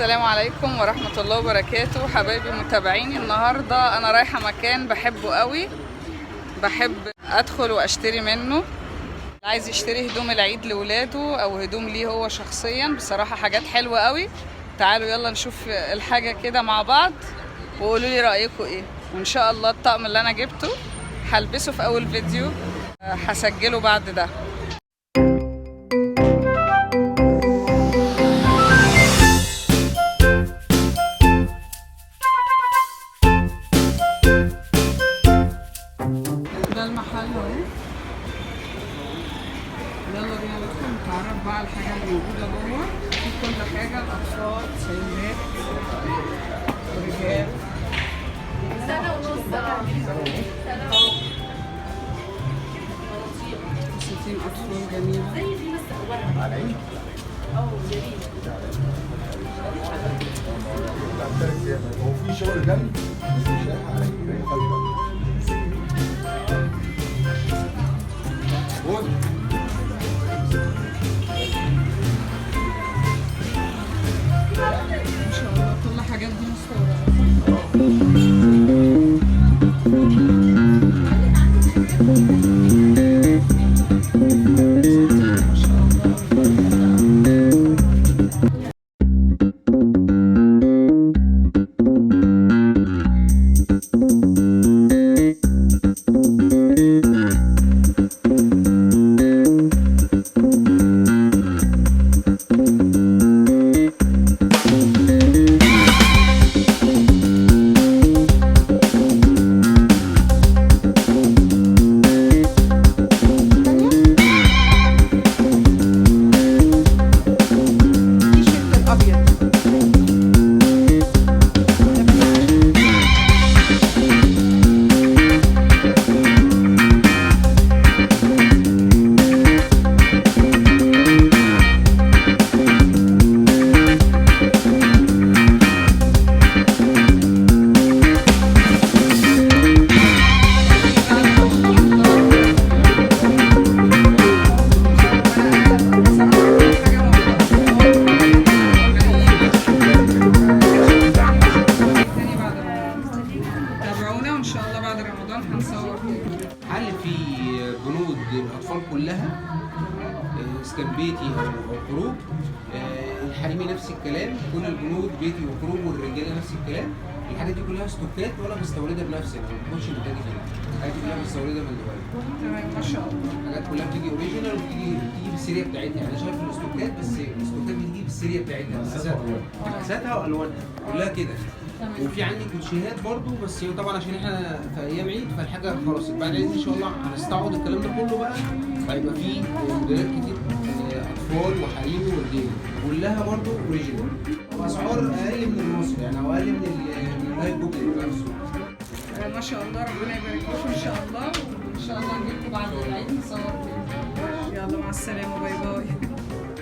السلام عليكم ورحمة الله وبركاته حبايبي متابعيني. النهاردة أنا رايحة مكان بحبه قوي، بحب أدخل وأشتري منه. عايز يشتري هدوم العيد لولاده أو هدوم ليه هو شخصيا، بصراحة حاجات حلوة قوي. تعالوا يلا نشوف الحاجة كده مع بعض وقولوا لي رأيكم ايه. وإن شاء الله الطقم اللي أنا جبته هلبسه في أول فيديو هسجله بعد ده. ده المحل اهو، يلا بينا ندخل نتعرف بقى على الحاجة اللي موجودة جوه. في كل حاجة، الأطفال، سيدات ورجال. سنة ونص. فساتين أطفال جميلة. زي دي بس أولها. اه جميل. هو في شغل جنب بس مش لايق عليك. خلي بالك. خد. ما شاء الله كل الحاجات دي مستوردة. ما شاء الله. التيشيرت الابيض. تاني بعد رمضان تابعونا، وان شاء الله بعد رمضان هنصور تاني. حل في بنود الاطفال كلها، اذا كان بيتي او خروج. الحريمي نفس الكلام، كل البنود بيتي وخروج، والرجاله نفس الكلام. الحاجات دي كلها ستوكات وانا بستوردها بنفسي، انا ما باخدش انتاج هنا. الحاجات دي كلها بستوردها من دبي. تمام ما شاء الله. الحاجات كلها بتيجي original وبتيجي بالسيريا بتاعتها. يعني انا شايف الاستوكات، بس الاستوكات بتيجي بالسيريا بتاعتها، مقاساتها والوانها كلها كده. وفي عندي كوتشيهات برضو، بس طبعا عشان احنا في ايام عيد فالحاجه خلصت. بعد العيد ان شاء الله هنستعوض الكلام ده كله بقى، هيبقى في موديلات كتير، اطفال وحريمي ورجالي، كلها برضو original واسعار اقل من المصري يعني، او اقل من ال high copy نفسه. ما شاء الله، ربنا يبارك لكم ان شاء الله، وان شاء الله نجيلكم بعد العيد نصور تاني. يلا مع السلامة، bye bye.